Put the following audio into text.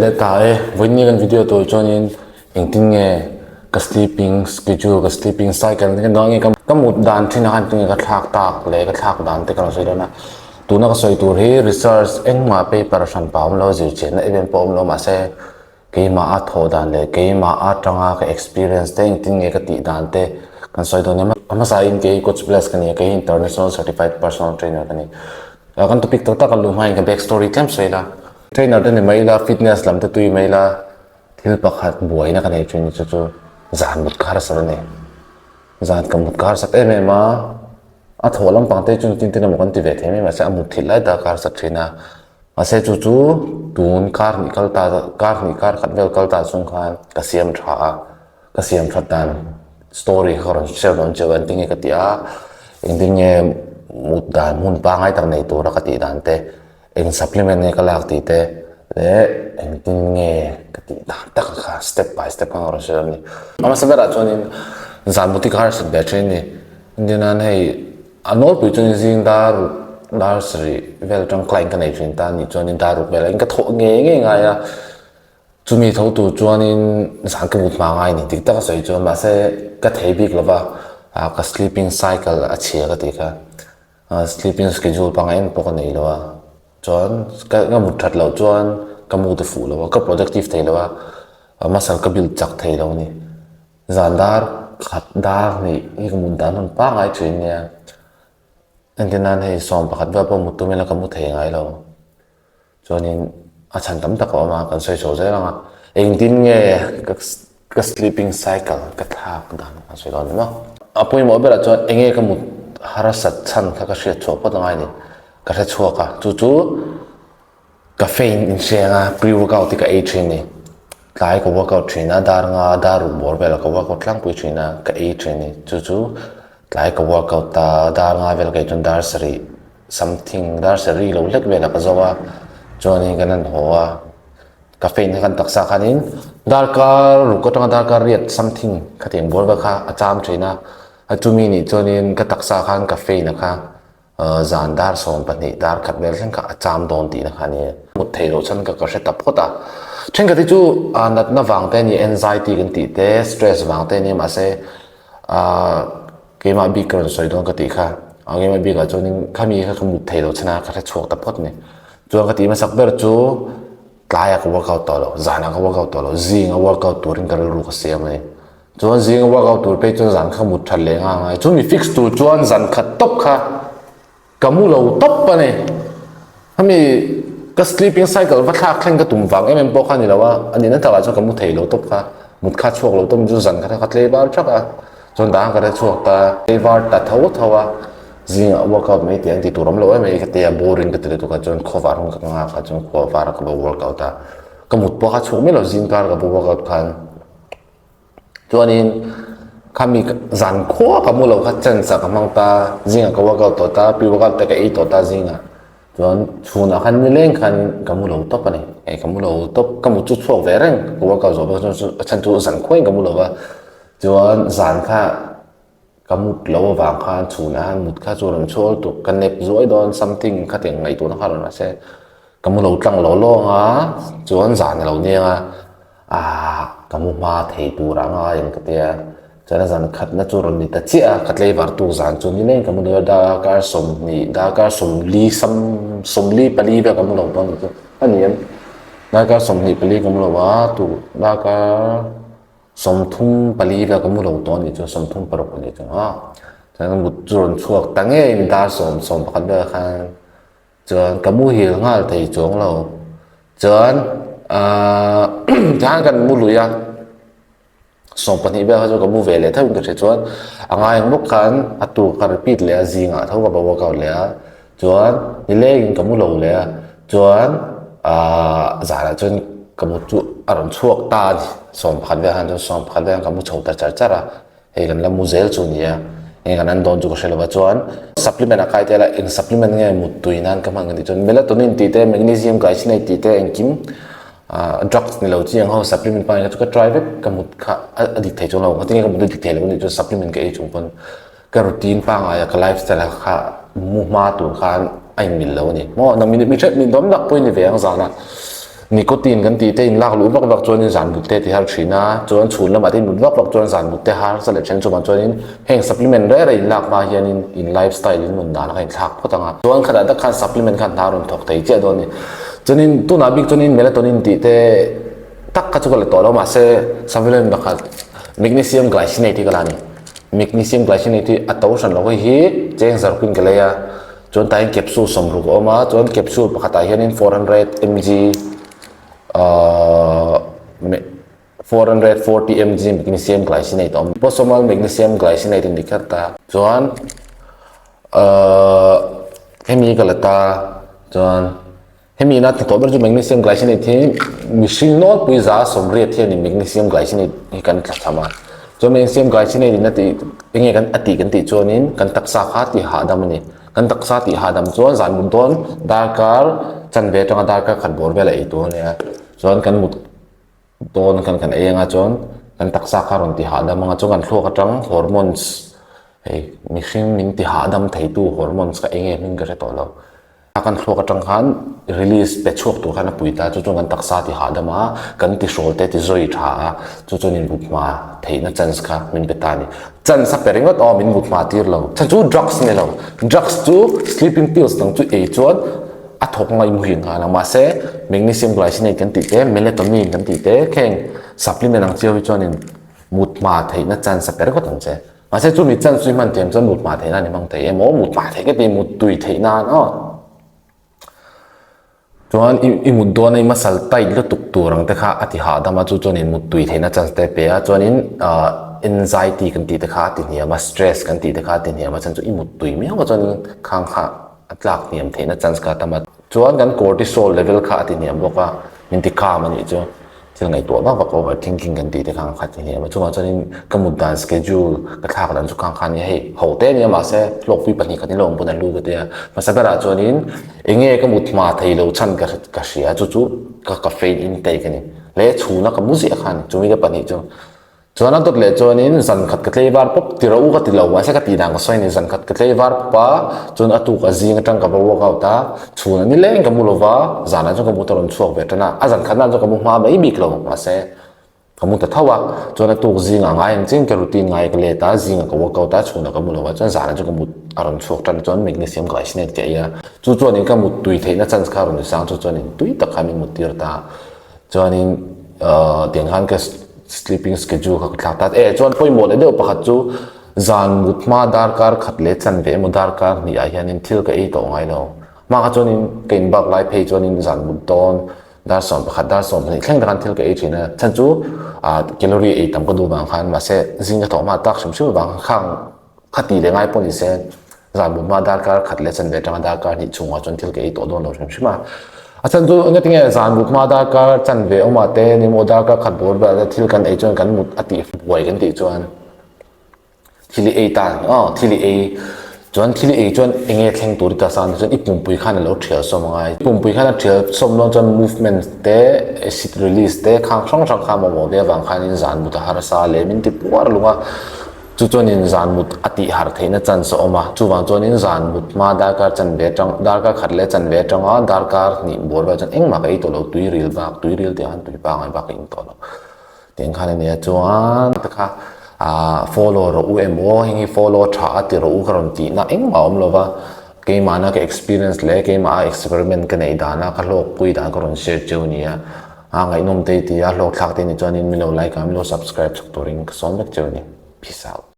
leh ta e, vawiin kan video tur chuanin engtin nge ka sleeping schedule ka sleeping cycle te ka nge ka mut dan thin a khan tinge ka thlak tak leh ka thlak dan te ka rawn sawi dawn a, tuna ka sawi tur hi research engmah paper hran pah a awm lo zirchianna em em pawh a awm lo mahse keimah a thawh dan leh keimah atanga ka experience te engtin nge ka tih dan te kan sawi dawn nia a hmasa in kei coach bless ka ni a kei international certified personal trainer ka ni kan topic tak tak a luh hmain ka back story tlem sawi ila trainer te ni mai ila fitness lam te tui mai ila thil pakhat buaina ka nei thin chu chu zan mut kha harsat a ni zan ka mut kha harsat em em a a thawh lampang te chu tin tin emaw kan ti ve thei mai mahse a mut thilh lai tak a harsat thin a. Mahse chu chu tun kar hnih kal ta kar hnih kar khat vel kal ta chung khan ka siam tha a, ka siam that dan story kha ka rawn share dawn chiah a engtin nge ka tih a, engtin nge mut dan hmun pangngai tak nei tura ka tih dan te, eng supplement nge ka lak tih te leh engtin nge ka tih dan tak kha step by step khan ka rawn share a ni. A hmasa berah chuanin zan mut hi ka harsat ber thin a ni, engtin nan hei A nawlpui chuan zing dar ruk dar sarih vel atang client ka nei thin ta anih chuanin dar ruk velah in ka thawh ngei ngei ngai a, chumi tho tur chuanin zan ka mut hma ngai a ni dik taka sawi chuan mahse ka thei bik lova ah ka sleeping cycle a chhia ka tih kha ah sleeping schedule pangngai em pawh ka nei lo a, chuan ka mut that loh chuan ka mood a fuh lo a, ka productive thei lo a, muscle ka build chak thei lo a ni. Zan dar khat dar hnih hi ka mut dan hun pangngai thin nia. Entir nan hei 11 vel pawh mut tum ila ka mu thei ngai lo. Chuanin a chhan tam tak a awm a, kan sawi chho zel ang a. Engtin nge ka sleeping cycle ka thlak dan kan sawi dawn ni maw? A pawimawh berah chuan enge ka mut harsat chhan kha ka hriat chhuah phawt angai ni. Ka hre chhuak a, chu chu Caffeine inhreng a pre workout hi ka ei thin ni. Tlai ka workout thin a, dar nga dar ruk bawr velah ka workout tlangpui thin a, ka ei thin ni. Chu chu tlai ka workout ta dar nga vel ka ei chuan dar sarih something dar sarih lo hlek velah ka zo a, chuanin kan han haw a. Caffeine kha kan taksa khanin darkar ruk atanga darkar riat something khatiang bawr vel kha a cham thin a, chumi nih chuanin ka taksa khan caffeine a kha Zan dar 12 dar khat vel thleng kha a cham dawn tihna kha a ni. Mut theih loh chuan ka ka hre ta phawt a. Thenkhat hi chu natna vang te a ni, anxiety kan tih te, stress vang te a ni mahse keimah bik ka rawn sawi dawn ka tih kha. Keimah bikah chuanin khami kha ka mut theih loh chhan a ka hre chhuak ta phawt a ni. Chuan ka tih hmasak ber chu tlaiah ka workout tawh lo, zanah ka workout tawh lo, zinga workout turin ka rilru ka siam a ni. Chuan zinga workout tur phei chuan zan kha mut that leh nghal ngai. Chu mi fix tur chuan zan khat tawp kha ka mu lo tawp a ni. Hemi ka sleeping cycle va thlak thleng ka tum vang em em pawh kha a ni lo a, a nihna takah chuan ka mu thei lo tawp kha, mut kha chhuak lo tawp chu zan khat kha ka tlei var thak a, chuan dang ka re chhuak ta, tlei var ta tho tho a, zingah workout mai teh ang tih tur awm lo em mai ka ti a, boring ka ti lutuk a, chuan khawvar hun ka nghak a, chuan khua var ka va workout a, ka mut pawh kha chhuak mai lo zingkar ka va workout khan. Chuanin khami zan khua ka mu lo kha chance ah ka hmang ta, zingah ka workout tawh ta, pre workout te ka ei tawh ta zingah. Chuan chhunah khan nileng khan ka mu lo tawp a ni, hei ka mu lo tawp, ka mut chu chhuak ve reng ka workout zawh pawh chuan a chhan chu zan khuain ka mu lo va. Chuan zan kha ka mut lo avang khan chhunah khan mut kha chu rawn chhuak lutuk, ka nep zuai dawn something khatiang ngaihtuahna kha rawn mahse ka mu lo tlang lo lawng a, chuan zan a lo niang a. Aah ka mu hma thei tur a ngai ang ka tia, chuan a zan khatna chu rawn ni ta chiah a, ka tlaivar tuk zan chu ni leng ka mu lo a, darkar 20 darkar 40 sam 44 vel ka mu lo dawn chu a ni em, darkar 24 ka mu lo a, tu darkar 34 vel ka mu lo tawh a nih chu 36 a nih chu a, chuan mut chu rawn chhuak ta ngei dar 10 11 vel khan. Chuan ka muhil nghal thei chuang lo. Chuan aah tihian kan mu lui a, 12 vel kha chu ka mu ve leh theuhin ka hria chuan a ngai ang bawk khan a tur ka repeat leh a zingah tho ka va workout leh a, chuan nilengin ka mu lo leh a, chuan aah zanah chuan ka mu chu a rawn chhuak ta a ni 11 vel khan chuan 11 vel khan ka mu chho ta char char a. Hei kan la mu zel chu nia, hei kan an dawn chu ka hre lo va chuan supplement a kai tel a, eng supplement nge muttui nan ka hman ka tih chuan melatonin tih te, magnesium glycinate tih te engkim ah drugs ni lo chi ang ho supplement pangngai kha chu ka try vek ka mut kha a dik thei chuang lo, engtin nge ka mut a dik thei lo anih chuan supplement ka ei chung pawn ka routine pangngai a ka lifestyle a kha mu hma tur khan a inmil lo a ni maw, nang mi hriat min dawm tak pawh i ni ve ang zan a. Nicotine kan tih te in lak luh vak vak chuanin zan mut te ti har thin a, chuan chhun lamah te in mut vak vak chuan zan mut te harsa leh then chuvang chuanin heng supplement reng reng in lak hma hianin in lifestyle in nun dan kha in thlak phawt ang a. Chuan khatah tak khan supplement khan hna rawn thawk thei chiah dawn a ni. Chuanin tunah bik chuanin melatonin tih te tak kha chu ka la tawh lo mahse supplement pakhat magnesium glycinate hi ka la a ni. Magnesium glycinate hi a to hran lo hei hi cheng zarpin ka lei a. Chuan tah hian capsule 60 a awm a, chuan capsule pakhatah hianin 400 mg ahh 440 mg magnesium glycinate a awm. Liposomal magnesium glycinate a ni kher ta. Chuan ahh hemi ka la ta chuan. Hemi ina hnathawh ber chu magnesium glycinate hi mihring nawlpui 180 hianin magnesium glycinate hi kan thlachham a. Chuan magnesium glycinate in a tih enge kan a tih kan tih chuanin kan taksa kha tih hahdam a ni. Kan taksa tih hahdam chuan zan mut dawn darkar chanve atanga darkar khat bawr vel a ei tur a nia. Chuan kan mut dawn khan kan ei anga chuan kan taksa kha rawn ti hahdam anga chuan kan thluak atang hormones hei mihring min ti hahdam theitu hormones kha enge hming ka hre tawh lo. A kan thluak atang khan release pe chhuak tur khan a pui ta, chu chuan kan taksa ti hahdam a, kan ti hrawl te ti zawi tha a, chu chuan in but hma theihna chance kha min pe ta a ni. Chance a pe ringawt aw min but hma tir lo. Chhan chu drugs ni lo, drugs chu sleeping pills dang chu ei chuan a thawk ngai muhil nghal ang mahse magnesium glycinate kan tih te, melatonin kan tih te kheng supplement ang chiau hi chuanin mut hma theihna chance a pe ringawt ang che. Mahse chumi chance chu i hman thiam chuan mut hma theih nan i hmang thei em aw, mut hma theih ka ti mut tui theih nan aw. Chuan i i mut dawn a i muscle tight lutuk tur ang te kha a ti hahdam a, chu chuan in mut tui theihna chance te a pe a, chuanin ah anxiety kan tih te kha a ti hniam a, stress kan tih te kha a ti hniam a, chhan chu i mut tui miau a chuanin khang kha a tlak hniam theihna chance kha a tam a. Chuan kan cortisol level kha a ti hniam bawk a, min ti calm a nih chu. Thil ngaihtuah vak vak over thinking kan tih te kha kha ti hniam a, chungah chuanin ka mut dan schedule ka thlak dan chu khang kha nia hei ho te ania mahse hlawkpui pahnih khat in lo awm pawn a lu ka tia. Hmasa berah chuanin enge ka mut hma thei lo chhan ka ka hria chu chu ka caffeine intake a ni. Le chhuna ka mu ziah kha a ni chumi te pahnih chu. Chuan a dawt leh chuanin zan khat ka tlei var pawp ti rawh u ka ti lo mahse ka tih dan ka sawi a ni zan khat ka tlei var pawp a chuan a tuk a zing atang ka va workout a chhun a ni leng ka mu lo va zanah chuan ka mu ta rawn chhuak ve tan a a zan khat nan chuan ka mu hma mai bik lo mahse ka mu ta tho a chuan a tuk zingah ngai ang chian ka routine ngai ka let a zingah ka workout a chhunah ka mu lo va chuan zanah chuan ka mut a rawn chhuak tan chuan magnesium glycinate ka ei a chu chuanin ka mut tui theihna chance kha a rawn sang chu chuanin tui tak kha min mut tir ta a. Chuanin tiang khan ka sleeping schedule kha ka thlak ta e chuan pawimawh leh deuh pakhat chu zan mut hma darkar khat leh chanve emaw darkar hnih ah hianin thil ka ei tawh ngai lo. Hma kha chuanin ka in bak lai phei chuanin zan mut dawn dar 11 dar 12 thleng te khan thil ka ei thin a chhan chu ah calorie ei tam ka duh vang khan mahse zing ka thawh hma tak hrim hrim avang khan Kha ti leh ngai pawh ni se, zan bu hma darkar khat leh chanve atanga darkar hnih chhungah chuan thil ka ei tawh dawn lo hrim hrim a. A chhan chu engati nge zan bu hma darkar chanve awmah te ni maw darkar khat bawr velah te thil kan ei chuan kan mut a tih buai kan tih chuan thil i ei ta aw thil i ei chuan thil i ei chuan enge thleng tur i ta sang te chuan i pumpui khan a lo thial sawm a ngai. Pumpui khan a thial sawm dawn chuan movement te acid release te khang hrang hrang kha mamawh ve avang khanin zan mut a harsa leh min ti puar lung a. Chu chuanin zan mut a tih harh theihna chance a awm a, chuvang chuanin zan mut hma darkar chanve atang, darkar khat leh chanve atanga darkar hnih bawr vel chuan engmah ka ei tawh lo, tui ril bak, tui ril tih ah khan tui pangai bak ka in tawh lo. Tiang khan a nia chuan te kha ah follow rawh u emaw heng hi follow tha a ti rawh u ka rawn tihna engmah a awm lo va, keimahna ka experience leh keimah a experiment ka neih dana ka hlawkpui dan ka rawn share cheu nia, a ngaihnawm te i ti a, hlawkthlak te ni chuanin min lo like a, min lo subscribe chak turin ka sawm vek cheu a ni. Peace out.